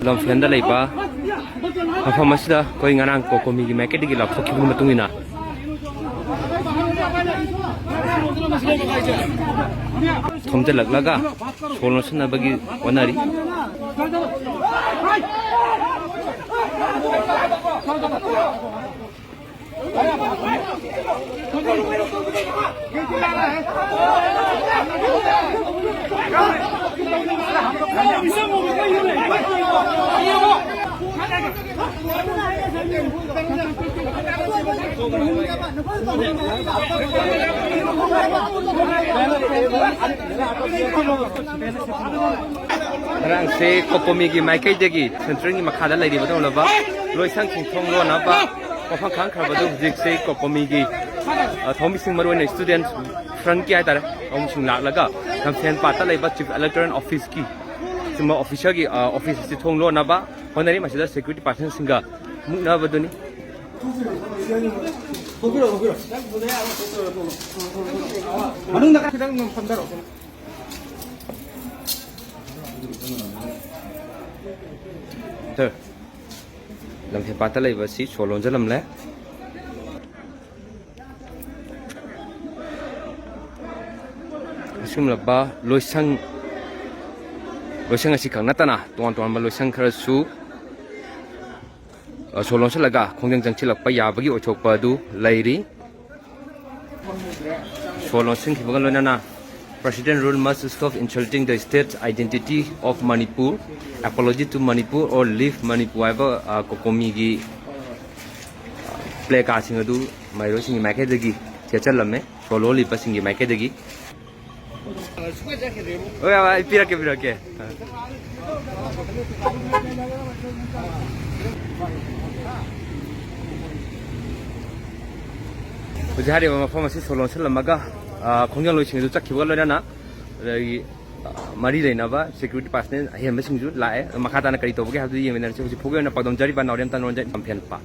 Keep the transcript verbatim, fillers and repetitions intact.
ꯂꯝꯐꯦꯜꯗ ꯂꯩꯕ ꯃꯐꯝ ꯑꯁꯤꯗ ꯑꯩꯈꯣꯏ ꯉꯔꯥꯡ ꯀꯣꯀꯣꯃꯤꯒꯤ ꯃꯥꯏꯀꯩꯗꯒꯤ ꯂꯥꯎꯊꯣꯛꯈꯤꯕꯒꯤ ꯃꯇꯨꯡ ꯏꯟꯅ ꯊꯣꯝꯖꯤꯜꯂꯛꯂꯒ ꯁꯣ ꯂꯣꯟꯁꯤꯟꯅꯕꯒꯤ ꯍꯣꯠꯅꯔꯤ꯫ ꯉꯔꯥꯡꯁꯦ ꯀꯣꯀꯣꯃꯤꯒꯤ ꯃꯥꯏꯀꯩꯗꯒꯤ ꯁꯦꯟꯇ꯭ꯔꯦꯜꯒꯤ ꯃꯈꯥꯗ ꯂꯩꯔꯤꯕ ꯑꯗꯨꯒꯨꯝꯂꯕ ꯂꯣꯏꯁꯪꯁꯤꯡ ꯊꯣꯡ ꯂꯣꯟꯅꯕ ꯋꯥꯐꯝ ꯈꯪꯈ꯭ꯔꯕꯗꯨ ꯍꯧꯖꯤꯛꯁꯦ ꯀꯣꯀꯣꯃꯤꯒꯤ, ꯑ, ꯊꯧꯃꯤꯁꯤꯡ, ꯃꯔꯨꯑꯣꯏꯅ student front ꯀꯤ ꯍꯥꯏꯇꯥꯔꯦ, ꯊꯧꯃꯤꯁꯤꯡ ꯂꯥꯛꯂꯒ ꯂꯝꯐꯦꯜ ꯄꯥꯠꯇ ꯂꯩꯕ Chief Electoral Office ꯀꯤ ꯁꯤꯒꯨꯝꯕ officer ꯒꯤ, ꯑ, office ꯑꯁꯤ ꯊꯣꯡ ꯂꯣꯟꯅꯕ ꯍꯣꯠꯅꯔꯤ꯫ ꯃꯁꯤꯗ security personnel ꯁꯤꯡꯒ ꯃꯨꯛꯅꯕꯗꯨꯅꯤ꯫ ꯃꯅꯨꯡꯗ ꯈꯤꯇꯪ ꯐꯝꯊꯔꯛꯑꯣ꯫ ꯁꯥꯔ, ꯂꯝꯐꯦꯜ ꯄꯥꯠꯇ ꯂꯩꯕ ꯑꯁꯤ ꯁꯣ ꯂꯣꯟꯖꯜꯂꯝꯂꯦ꯫ ꯑꯁꯤꯒꯨꯝꯂꯕ ꯂꯣꯏꯁꯪ, ꯂꯣꯏꯁꯪ ꯑꯁꯤꯈꯛ ꯅꯠꯇꯅ ꯇꯣꯉꯥꯟ ꯇꯣꯉꯥꯟꯕ ꯂꯣꯏꯁꯪ ꯈꯔꯁꯨ, ꯑ, ꯁꯣ ꯂꯣꯟꯁꯤꯜꯂꯒ ꯈꯣꯡꯖꯪ ꯆꯪꯁꯤꯜꯂꯛꯄ ꯌꯥꯕꯒꯤ ꯑꯣꯏꯊꯣꯛꯄ ꯑꯗꯨ ꯂꯩꯔꯤ꯫ ꯁꯣ ꯂꯣꯟꯁꯤꯟꯈꯤꯕꯒ ꯂꯣꯏꯅꯅ "President rule must stop insulting the state identity of Manipur, apology to Manipur or leave Manipur" ꯍꯥꯏꯕ, ꯑ, ꯀꯣꯀꯣꯃꯤꯒꯤ, ꯑ, placard ꯁꯤꯡ ꯑꯗꯨ ꯃꯍꯩꯔꯣꯏꯁꯤꯡꯒꯤ ꯃꯥꯏꯀꯩꯗꯒꯤ ꯊꯦꯠꯆꯜꯂꯝꯃꯦ, ꯁꯣ ꯂꯣꯜꯂꯤꯕꯁꯤꯡꯒꯤ ꯃꯥꯏꯀꯩꯗꯒꯤ꯫ ꯍꯣꯏ, ꯍꯣꯏ, ꯑꯩ ꯄꯤꯔꯛꯀꯦ, ꯄꯤꯔꯛꯀꯦ꯫ ꯍꯧꯖꯤꯛ ꯍꯥꯏꯔꯤꯕ ꯃꯐꯝ ꯑꯁꯤ ꯁꯣ ꯂꯣꯟꯁꯤꯜꯂꯝꯃꯒ, ꯑ, ꯈꯣꯡꯖꯪꯂꯣꯏꯁꯤꯡ ꯑꯗꯨ ꯆꯠꯈꯤꯕꯒ ꯂꯣꯏꯅꯅ ꯑꯗꯒꯤ, ꯑ, ꯃꯔꯤ ꯂꯩꯅꯕ security personnel ꯑꯍꯦꯟꯕꯁꯤꯡꯁꯨ ꯂꯥꯛꯑꯦ꯫ ꯑꯗꯣ ꯃꯈꯥ ꯇꯥꯅ ꯀꯔꯤ ꯇꯧꯕꯒꯦ ꯍꯥꯏꯕꯗꯨ ꯌꯦꯡꯃꯤꯟꯅꯔꯁꯤ꯫ ꯍꯧꯖꯤꯛ ꯐꯥꯎꯒꯤ ꯑꯣꯏꯅ ꯄꯥꯎꯗꯝꯖꯔꯤꯕ ꯅꯥꯎꯔꯦꯝ ꯇꯝꯂꯣꯟꯖꯩ ꯂꯝꯐꯦꯜ ꯄꯥꯠ꯫